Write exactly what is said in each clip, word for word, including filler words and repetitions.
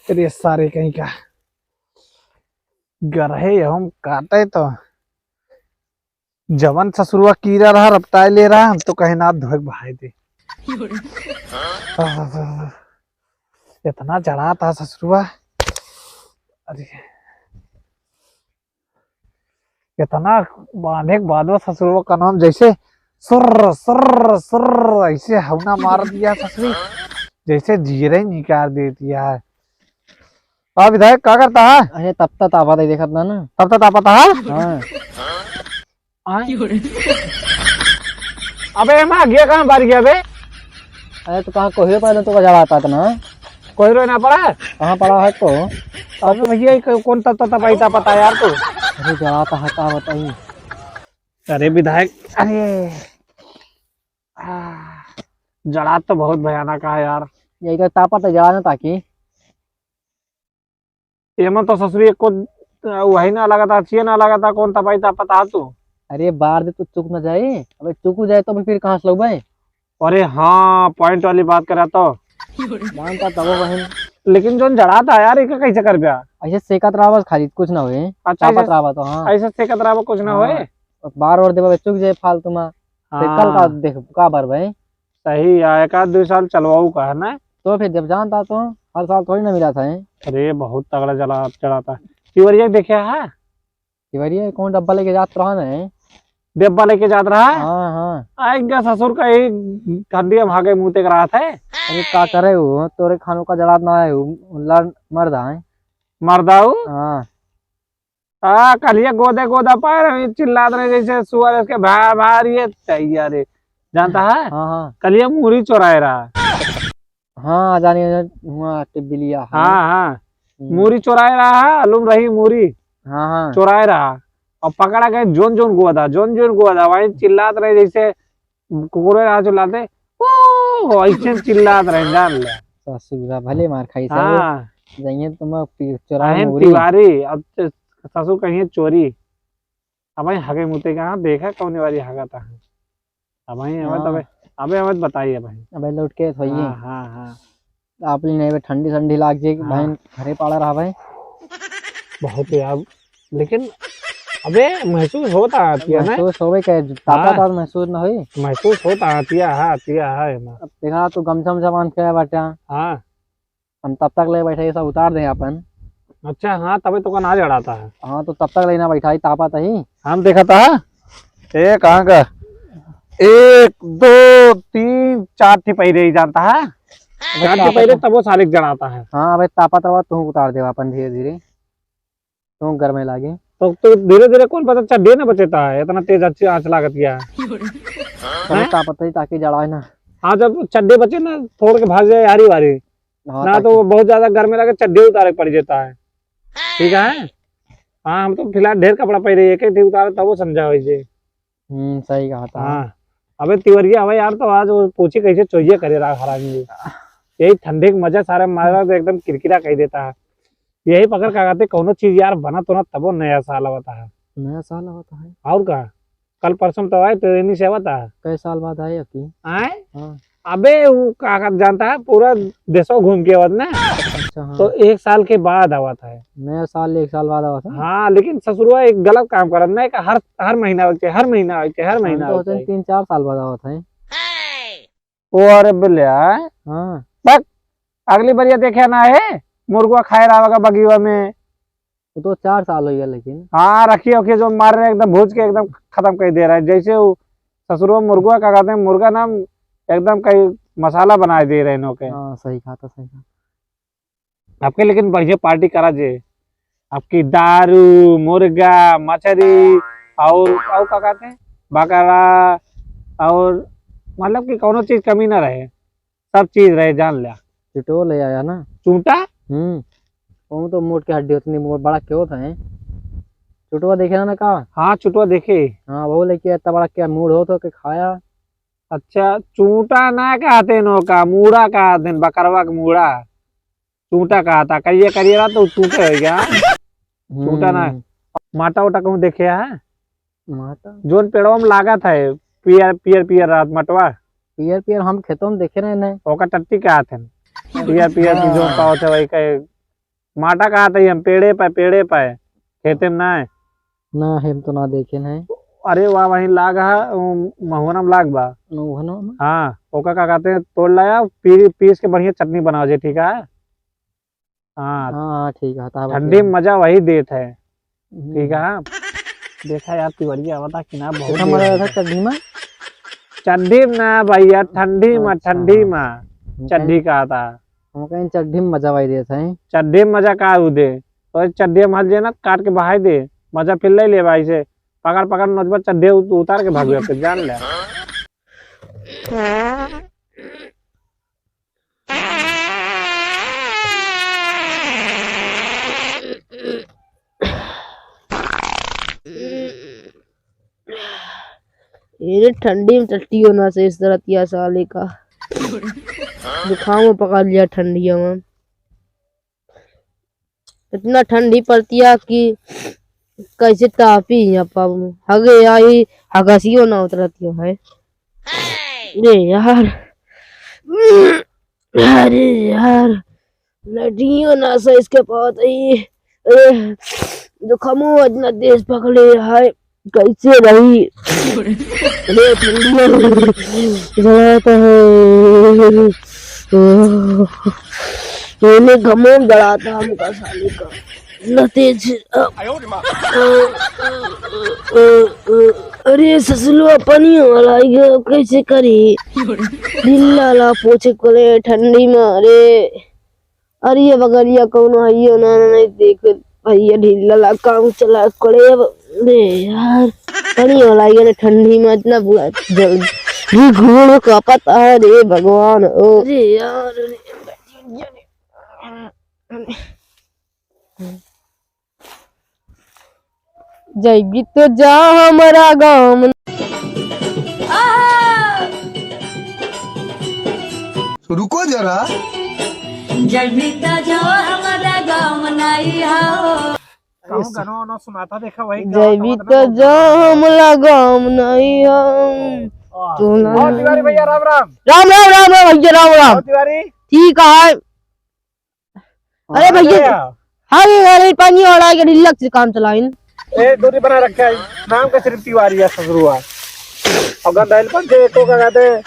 अरे सारे कहीं का गरहे हम काटे तो जवन ससुरवा कीरा रहा रपटाए ले रहा, हम तो कहे ना धोए के भाई दे। इतना जड़ा था ससुरवा। अरे इतना बांधे के बाद वो ससुरवा का नाम जैसे सुर्र सुर्र सुर्र ऐसे हवना मार दिया ससुरी, जैसे जीरे निकाल देती है। हाँ विधायक, का करता है? अरे तब तक तापा दे देखत ना ना। तब तक तापा था? हाँ। आय। अबे एमा गया कहाँ बार गया बे? अरे तो कहाँ कोहिरो पहले तो बजा आता था ना। कोहिरो ना पड़ा? कहाँ पड़ा है तो? अबे भैया ये कौन तत्ता तपाई तापा था यार तू? अरे जड़ाता है का बताई। अरे विधायक, अरे आ, जड़ा तो बहुत भयानक है यार। यही तो तापा तो जड़ा ना ताकि एमा तो ससुरी एको वही ना लगा था, अच्छी ना लगा था, कौन तपाई तापा था तू? अरे बार दे तो चुक ना जाए, अबे चुक जाए तो अभी फिर कहाँ से लउबे? अरे हाँ, पॉइंट वाली बात करा तो। जानता तबो बहन। लेकिन जोन जड़ा था यार, एका कैसे कर ब्या? ऐसे सेकत रहा बस खाली, कुछ ना होए। अच्छा, तापत ऐसे, रहा तो हाँ। ऐसे सेकत रहा कुछ ना हाँ। होए। बार बार देबा चुक जाए फालतू में। फिर कल का हाँ। देख का बार भाई। सही है, एक आध दो साल चलवाऊ का है ना। तो फिर जब जानता तो हर साल थोड़ी ना मिला था, हैं? अरे बहुत तगड़ा जला, जड़ा था। तिवरिया देखे है? तिवरिया कौन डब्बा लेके जात रहा ना, हैं? डब्बा लेके जात रहा? हाँ, हाँ। आएगा ससुर का ही ठंडी में हागे मुँह तेक रहा था। अरे का करे वो, तोरे खानों का जड़ा ना है, वो लड़ मर रहा है। मर दाऊ? हाँ। आ, कलिया गोदे गोदा पाए रहे, चिल्लात रहे जैसे सुअर, इसके भा, भा, ये चाहिए रे। जानता है? हाँ, हाँ। कलिया मूरी चोराए रहा। हाँ, जानिए, हुआ टिबिलिया है। हाँ, हाँ। हम्म। मूरी चोराए रहा है, अलुम रही मूरी। हाँ, हाँ। चोराए रहा। और पकड़ा गए, जोन जोन गोदा, जोन जोन गोदा, वहीं चिल्लात रहे जैसे कुकुरे रहा चिल्लाते, "ओ," ऐसे चिल्लात रहे, जान ले। ससुरा भले मार खाई से, हाँ। जाइए तुम पी-, चोराए अहम मूरी। तिवारी, अब तो ससुर कहिए चोरी। अब भाई हगे मुते का, हाँ, देखा कौन वाली हगा था। अब भाई, अब हाँ। तबे, अबे, अब बताइए भाई। अबे लौट के सोइए। हाँ, हाँ, हाँ। आप ली नहीं, अबे ठंडी ठंडी लाग जाए, हाँ। बहन घरे पाड़ा रहा भाई। बहुत यार, लेकिन अबे महसूस होता आतिया ना? महसूस होवे के, तापा हाँ। ताप महसूस ना होई। महसूस होता आतिया, हाँ, आतिया है ना। अब देखा तू गमछा उमछा बांध के आया बाटे। हाँ। हम तब तक ले बैठे, ये सब उतार दें अपन। अच्छा, हाँ, तबे तो का ना जड़ाता है। हाँ, तो तब तक ले ना बैठा, तापा तही। हम देखा था, ए, कहाँ का? एक, दो, तीन, चार ठी पहिरे ही जानता है। अबे चार ठी तापा पहिरे तो तब वो सारे जड़ाता है। हाँ, अबे तापा तवा तू उतार देवा अपन धीरे धीरे। तो गरमे लागे। तो, तो धीरे-धीरे कौन पता चड्डे ना बचेता है, इतना तेज अच्छी आँच लागत गया है। अरे हैं? का पता ही ताकि जड़ाए ना। हाँ, जब चड्डे बचे ना, फोड़ के भाग जाए यारी वारी। हाँ, ना तो ताकि वो बहुत ज्यादा गर्मी लगे, चड्डे उतारे पड़ जाता है। ठीक है? हाँ, हम तो फिलहाल ढेर कपड़ा पहने, एक ही उतारे तब वो समझा होइए। हम्म, सही कहा था। हाँ। अबे तिवरिया, अबे यार, तो आज वो पूछी कैसे चोइये करे रहा हरामी। यही ठंडे के मजा सारे मारा तो एकदम किरकिरा कर देता है। यही पकड़ का कहते कौनो चीज यार बना तो ना तबो नया साल आवता है। नया साल आवता है। और का? कल परसों तो आए तो इन्हीं से आवता है। कई साल बाद आए अबकी? आए? हाँ। अबे वो का कहत जानता है, पूरा देशो घूम के आवत ना। अच्छा, हाँ। तो एक साल के बाद आवत है। नया साल एक साल बाद आवत है? हाँ, लेकिन ससुरवा एक गलत काम करत ना, एक हर, हर महीना आवे के, हर महीना आवे के, हर महीना हम तो आवे होते के। तीन चार साल बाद आवत है। ओ अरे बिल्या। हाँ। बक, अगली बार ये देखे ना है, मुर्गवा खाए रहा होगा बगीवा में। वो तो चार साल हो गया लेकिन। हाँ, रखिए, रखिए, जो मार रहे एकदम भूज के एकदम खत्म कर दे रहा है। जैसे वो ससुरवा मुर्गवा का कहते हैं, मुर्गा नाम एकदम कई मसाला बनाए दे रहे हैं इनों के। हाँ, सही कहा था, सही कहा। आपके लेकिन बढ़िया पार्टी करा जे। आपकी दारू, मुर्गा, मछरी और, और का कहते हैं? बकरा और मतलब कि कौनो चीज कमी ना रहे, सब चीज रहे, जान लिया। चुटो ले आया ना। चूंटा? हम्म। वो तो मोट के हड्डी उतनी मोट बड़ा के होत है। चुटवा देखे ना, ना का? हाँ, चुटवा देखे। हाँ, वो लेके इतना बड़ा क्या मूड़ हो तो के खाया। अच्छा, चूंटा ना कहते नो का, मूड़ा कहते हैं, बकरवा के मूड़ा। चूंटा कहता, करिए करिए रहा तो चूंटे हो गया। चूंटा ना। हम्म। माटा उटा कहूँ देखे है? माटा? जोन पेड़वा में लागत है, पियर, पियर, पियर रात मटवा। पियर, पियर हम खेतों में देखे रहे नहीं। ओका टट्टी कहते हैं। पियर, पियर की जोन हाँ। पावत है वही कहे। माटा कहत ही हम, पेड़े पे, पेड़े पे, खेते में ना है। ना, हम तो ना देखे हैं। अरे वाह, वहीं लाग है, उ, महुआना में लाग बा। महुआना में? हाँ, ओका का कहते हैं, तोड़ लाया, पी-, पीस के बढ़िया चटनी बनाओ जे, ठीक है? हाँ। हाँ, हाँ, ठीक है, तब ठंडी में मजा वही देत है। हम्म। ठीक है, हाँ। देखा यार, तिवरिया आवता कि ना, बहुत देखा, देर मजा हो आवता गया। चड्ढी में? चड्ढी में ना भैया, ठंडी में, अच्छा, ठंडी हाँ। में। हम चड्ढी कहीं, कहता। हम कहीं चड्ढी में मजा वही देत है। चड्ढी में मजा का उ दे? तो चड्ढी में हल जे ना, काट के बहाई दे, मजा फिर ले ले भाई से। पकड़, पकड़, नचबा, चड्ढी उत-, उतार के भाग जाते, जान ले। ये ठंडी में टट्टी होना से इस तरह तिया साले का जुकाम पकड़ लिया ठंडिया में। इतना ठंडी पड़तिया कि कैसे तापी यहाँ पर हगे आई, हगसियो ना उतरतियो है। अरे यार, अरे यार, लड़ियो ना सही इसके पास ही। अरे, जुकामो इतना तेज पकड़े है। कैसे रही? अरे ठंडिया जलाता है। मैंने घमों जलाता हमका साले का। न तेज। अरे ससुरवा पानी वाला आइगा, कैसे करी? ढीला ला पोछे कोले ठंडी में। अरे अरे ये बगरिया कौनो हइयो ना, ना, नहीं देख भैया, ढीला ला काम चला करे। अब अरे यार, पानी वाला ये ठंडी में इतना बुरा जल भी घूम का पता है रे भगवान। ओ अरे यार, अरे, जइबी तो जा हमरा गाँव में। रुको जरा। जइबी तो जा हमरा गाँव में नहीं हो। कहूँ गाना वाना सुनाता देखा वही गाना जइबी तो जा हमरा गाँव में नहीं हो। वाह। तू ना और तिवारी भैया राम राम। राम राम, राम राम भैया, राम राम। और तिवारी? ठीक है। अरे हाँ, भैया, अरे यार। हाँ, ये, अरे, पानी और आगे ढिल्लक से काम चलाइन। ए, दूरी बना रखे है। नाम का सिर्फ तिवारी है ससुरुआ। और गंधाइल पर जे एको का कहते,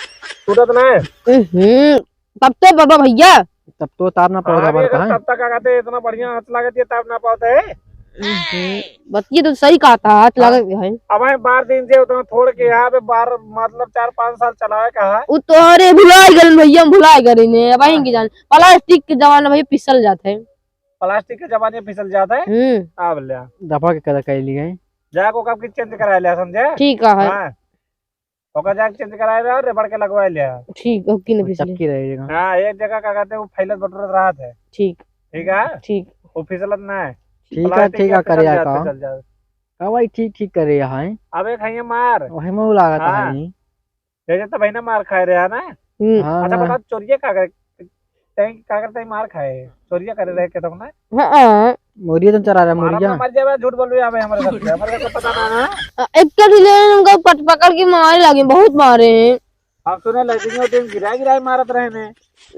टूटत ना है। हम्म, तब तो बाबा भैया। तब तो तार ना पौधा हाँ, बढ़ता है। तब तक का कहते, इतना बढ़िया हाथ लागत है, तार ना पौधा है। हम्म, बतिया तो सही कहत है, हाथ हाँ। लागत है। अब हम बार दिन से उतना थोड़ के यहाँ पे बार, मतलब, चार पाँच साल चलावे का है। उ तोहरे भुलाए गए भैया, हम भुलाए गए ने, अब हाँ। आएंगे जान। प्लास्टिक के जमाना भैया पिसल जात है। प्लास्टिक के जमाने पिसल जात है। हम्म। अब ले। दफा के कदा कैली है। जाके ओका के चेंज कराए ले, समझे? ठीक है। हाँ। ओका जाके चेंज कराए ले और रबड़ के लगवाए ले। ठीक, ओके ना वो पिसले। चक्की रहेगा। हाँ, एक जगह का कहते हैं, वो फैलत बटुरत रहत है। ठीक। ठीक है? ठीक। वो फिसलत ना है। ठीक है, प्लास्टिक ठीक के है, करे फिसल यार जात, काम। फिसल जात। का भाई, ठीक, ठीक करे यहाँ है। अब एक है ये मार। वही में वो लागत हाँ। है। जैसे तो बहिना मार खाए रहे है ना? हम्म। हाँ, अच्छा, हाँ। बताओ, चोरिया का करे? तैं का करते मार खाए? चोरिया करे रहे के तुमने? हाँ, हाँ। मुर्गिया तो चरा रहा, मारा मुर्गिया। ना, मर जावे, झूठ बोल रहे हैं हमारे घर से। हमारे घर से पता ना है। अ, एक के लिए उनका पट-, पकड़ के मारे लगे, बहुत मारे हैं। हम सुने लैट्रिन उट्रिन गिरा गिरा मारत रहे ने।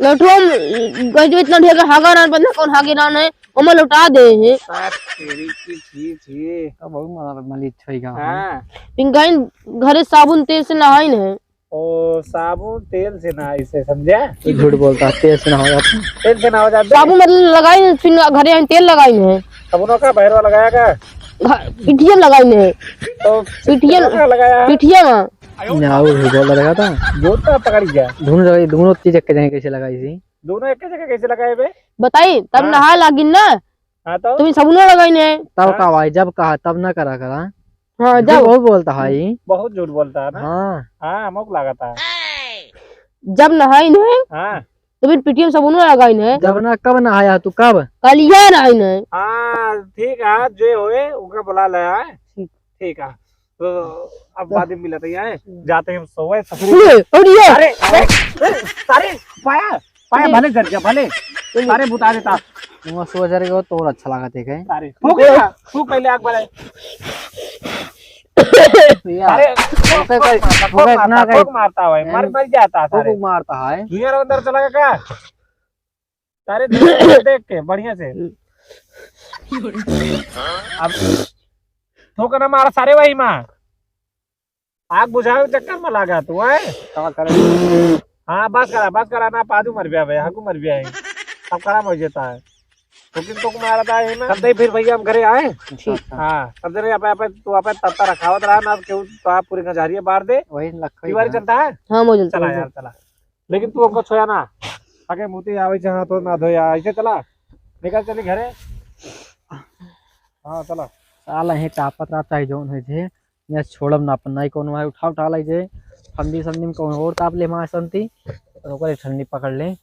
लठुआ में गजब इतना ढेर हगा रहन, पता ना कौन हगे रहन है, ओमे लौटा दे हैं। सात तेरी की छी, छी। अब बहुत मार-, मलित होई गा। हाँ। इनका इन घरे साबुन तेल से नहाइन है। ओ, साबुन तेल से नहाई से, समझे? तू झूठ बोलता है, तेल से नहाओ जाता है। तेल से नहाओ जाता है। साबुन मतलब लगाइन, फिर घरे आइन तेल लगाइन है। साबुन का बहरवा लगाया का? घ-, पिठिया में लगाइन है। तो पिठिया में। कहाँ लगाया है? पिठिया में। ना, वो झूठ बोल रहा था। जोता पकड़ गया। दोनों जगह, दोनों चीज एक जगह कैसे लगाई थी? दोनों एक जगह कैसे लगाए बे? बताई, तब हाँ। नहाए लागिन ना। हाँ तो? तुम साबुन लगाइन है। तब हाँ। का भाई, जब कहा तब ना करा करा। हाँ, झूठ जब बहुत बोलता है ई। बहुत झूठ बोलता है ना? हाँ। हाँ, हमको लागत है। जब नहाइन है, हाँ। तो फिर पिठिया में साबुन लगाइन है। जब ना, कब नहाया तू, कब? कलिया नहाइन है। हाँ, ठीक है, जो होए, ओके बुला ले, हाँ। ठीक। ठीक है, तो अब बाद में मिलत है, हाँ। जाते हैं हम सोए, ससुर। अरे, अरे, अरे, अरे, अरे, पाया। पाए भले जर जा, भले। अरे बुता देता। तुम सो जर गयो तो और अच्छा लगा देखे। अरे, फूक ले, फूक पहले आग भले। अरे, फूक, फूक, फूक, फूक मारता, फूक मारता है, मर, मर जाता है, सारे। मारता है। दुनिया रे अंदर चला गया क्या? सारे देख के, बढ़िया से। अब ठोक ना मारा सारे वही माँ। आग बुझावे के चक्कर में लागा तू, हैं? का करे? हाँ, बस करा, बस करा ना, पादू मर गया भाई, हाकू मर गया है। सब खराब हो जाता है। तो किनको को मारा था ये ना? तब दे फिर भैया हम घरे आए। अच्छा, अच्छा। हाँ, तब दे आप, आप, तू आप तत्ता रखावत रहा ना, क्यों तो आप पूरे गजारिया बार दे। वही लखई तिवारी है। चलता है? हाँ, मौजूद चला चला। यार, चला। लेकिन तू हमको छोया ना। आगे मुती आवे जहाँ तो ना धोया, ऐसे चला। निकल चली घरे। हाँ, चला। साला हे तापत रहता है जौन है जे। या छोड़ब ना अपन, नाई कौनो है, उठा, उठा लाई जे। ठंडी, ठंडी में कौन और ताप ले मार संती, और ओकरे ठंडी पकड़ ले।